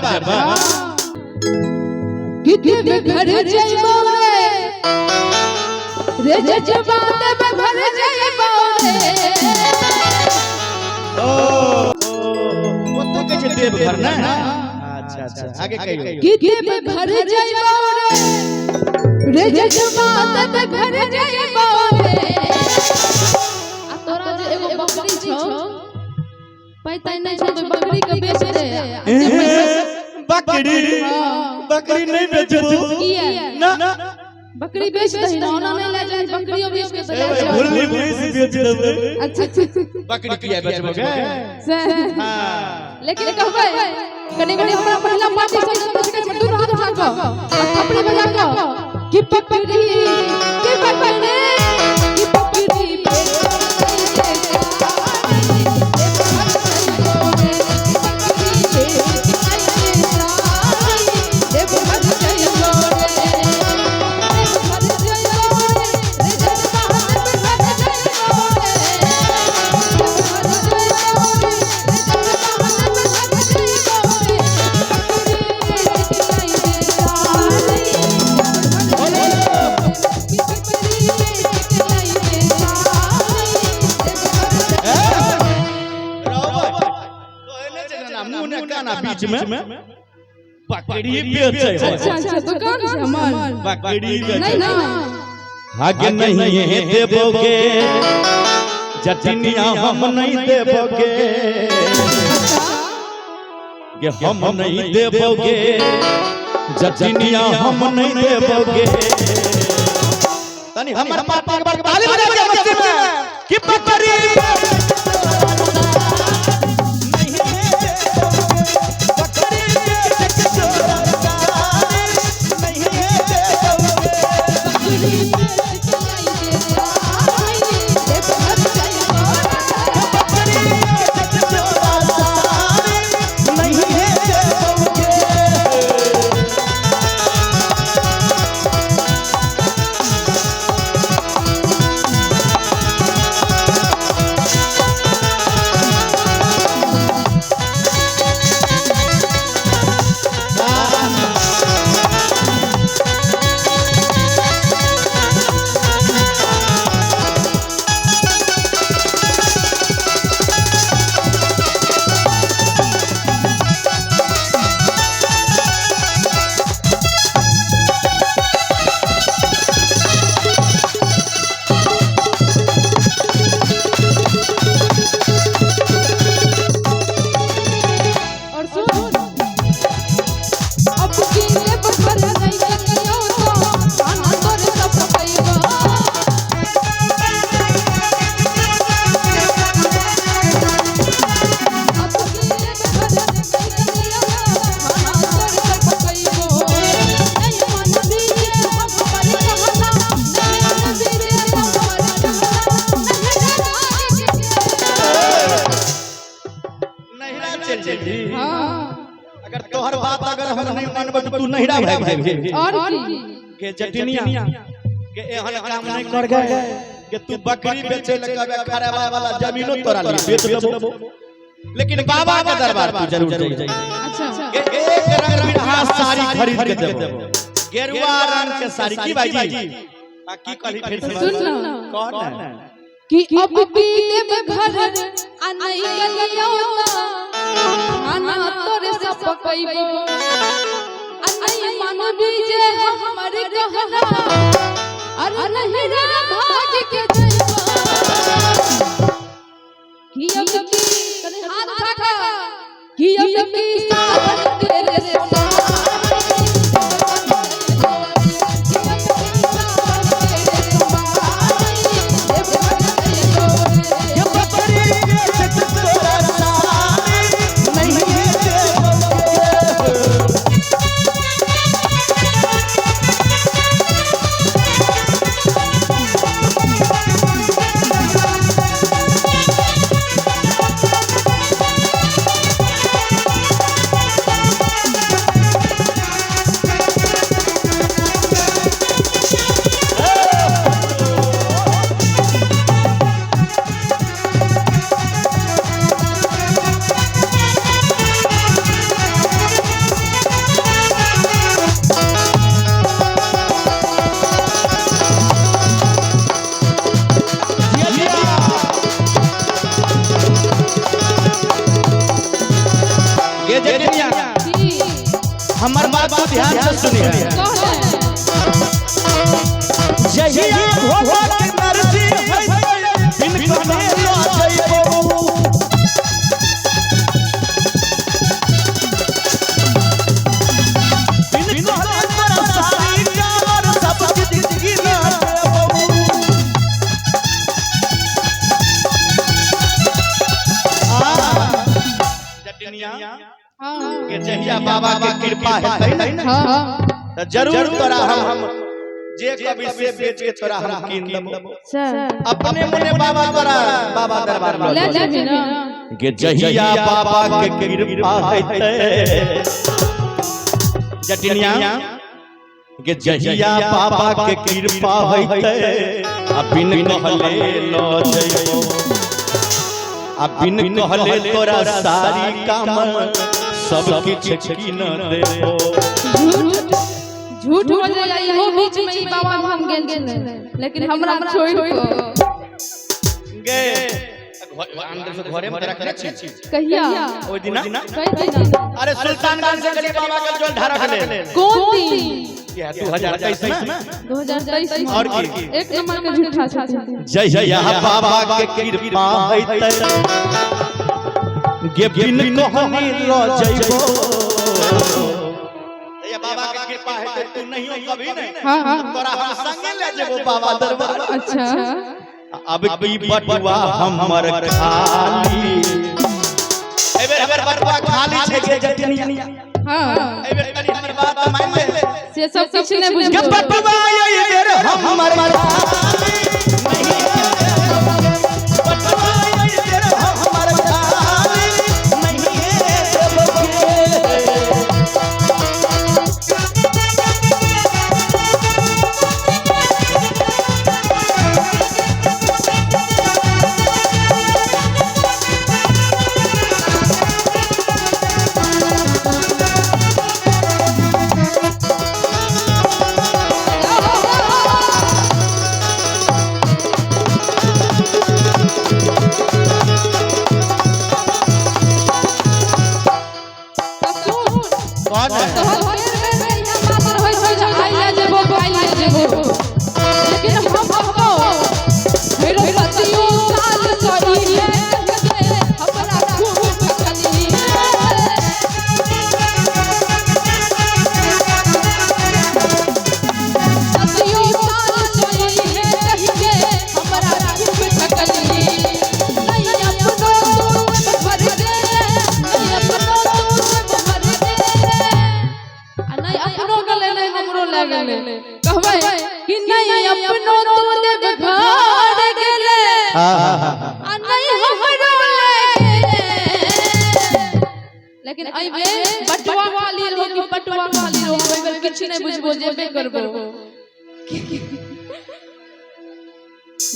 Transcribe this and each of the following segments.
दरबार जेबै। कि देव घर जइबो रे, रे जजबा देव घर जइबो रे। ओ ओतऽ कहै छै देवघर ने? अच्छा अच्छा, आगे कहियो। कि देव घर जइबो रे, रे जजबा देव घर जइबो रे। आ तोरा जे एगो बकरी छौ, पैताई नहि छौ तऽ बकरी के बेच दे। आ जे पैसा बकरी? हाँ। बकरी नहीं बेचबो। किया? ना। बकरी बेच दही ना, ओना नहीं ले जाही, बकरियो बेच के तऽ ले जा। भुल्ली भैंस बेच देबै। अच्छा अच्छा। बकरी किया बेचबो गे? से हाँ। लेकिन कहबै कनि कनि हमरा महिला पार्टी सब जे छै, छै दुनू हाथ उठा कऽ आ थपड़ी बजा कऽ कि बकरी के बकरी कि बकरी मुंह ने काना बीच में बकरी बेचै है। अच्छा अच्छा, दुकान छै हमर। बकरी बेचै। नहीं ना। आगे नहीं है देबोगे जटिनिया, हम नहीं देबोगे गे, हम नहीं देबोगे जटिनिया, हम नहीं देबोगे। तनी हमर पापा के बार ताली बजा के मस्ती में कि बकरी और सुन, अब की ले बकर नहीं कहियो तो खाना तोर सब पकइबो। अब की ले बकर नहीं कहियो तो खाना तोर सब पकइबो। नहीं मन बीजे हम पर कहना, नहीं मन बीजे हम पर कहना, नहीं भाग के। नहिरा चल जेबही? हाँ। अगर तोहर बात अगर हम नहीं मानब त तू नहिरा भाग जेबही। और की? के जटिनिया के एहन काम नहीं कर गए के तू बकरी बेचे लगबे, खराबा वाला जमीनो तोरा लिए बेच देबो, लेकिन बाबा के दरबार तू जरूर जाई। अच्छा। के एक रंग बिरहा साड़ी खरीद के देबो, गेरुआ रंग के साड़ी। की भाईजी आ की कहली फिर से? सुन ना। कौन है? कि अब की देव घर आ नहीं गलियो खाना तोरे सब पकइबो। आ नहीं मानबी जे हमर कहना, अरे नहीं रे भाग के जइबो। कि अब की कने हाथ उठा के कि अब की सावन के रे सोना, बकरी गे जटिनिया की हमर बात तू ध्यान से सुनी कहले जहिया भोला के मर्जी होइतै बिन कहने ल जइबो बिन कहने तोरा सारी कामर सब जिंदगी न देबो जटिनिया हाँ के जहिया बाबा के कृपा हेतै ने हाँ त जरूर तोरा हम जे कभी से बेच के तोरा हम कीन देबो सर अपने मुने बाबा तोरा बाबा दरबार में ले जेबी ना गे जहिया बाबा के कृपा हेतै जटिनिया गे जहिया बाबा के कृपा हेतै आ बिन कहले ल जइबो आ बिन कहले तोरा सारी काम सब किछ कीन देबो झूठ झूठ बोल जाई हो बीच में ई बाबा धाम गेल छलै लेकिन हमरा छोड़ के गे अंदर से घरे में रखने छी कहिया ओइ दिना कई दिन अरे सुल्तानगंज से गली बाबा के जल ढारा के ले कोन दिन ये 2023 में 2023 में और की एक नंबर के झूठा छथिन जय बाबा के कृपा हेतै गे बिन कहनी ल जइबो जय बाबा के कृपा हेतै तू नहियो कभी नहीं हाँ हाँ तोरा हम संगे ले जेबो बाबा दरबार अच्छा अब की बटुआ हमर खाली एबेर हमर बटुआ खाली छै गे जटिनिया हाँ एबेर कनी हमर बात मान ले से सब किछु नहि गे बुझबो बटुआ एबेर हमर खाली नहीं बटुआ एबेर हमर खाली नहीं देबो सुन कौन है तोहर बेर बेर में इहाँ बात रहै छै जे आइ ले जेबो काल्हि ले जेबो लेकिन हम कहबो फेरो पतियो साल सही है हमरा खूब ठकली पतियो साल सही है कहिके हमरा खूब ठकली नहीं अपनो तू भर दे नहीं अपनो तू भर दे आ नहीं अपनो गेलै नहीं हमरो लए गेलै कहबै कि नहीं अपनो तू देव घर गेलै आ नहीं हमरो लए गेलै लेकिन अइबे बटुआ खाली रहो कि पटुआ खाली रहो अइबे किछु नहि बुझबो जेबे करबो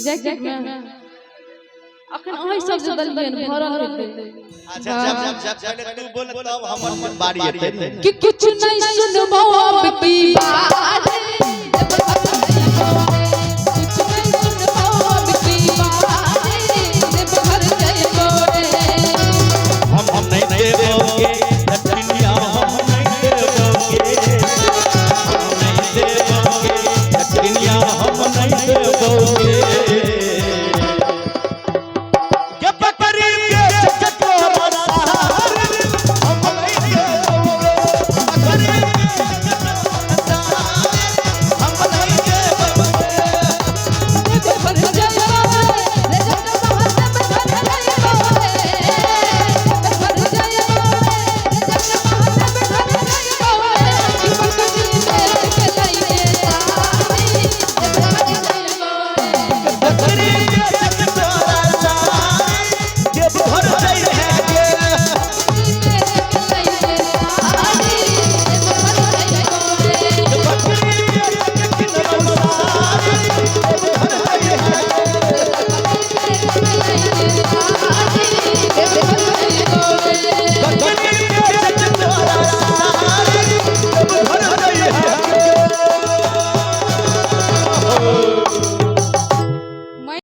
जैकेट में अखन अहीं सब जे दलियन भरल हेतै अच्छा जब जब जब पहले तू बोल तब हमर बारी एतै कि कुछ नहीं सुनबो अब की बार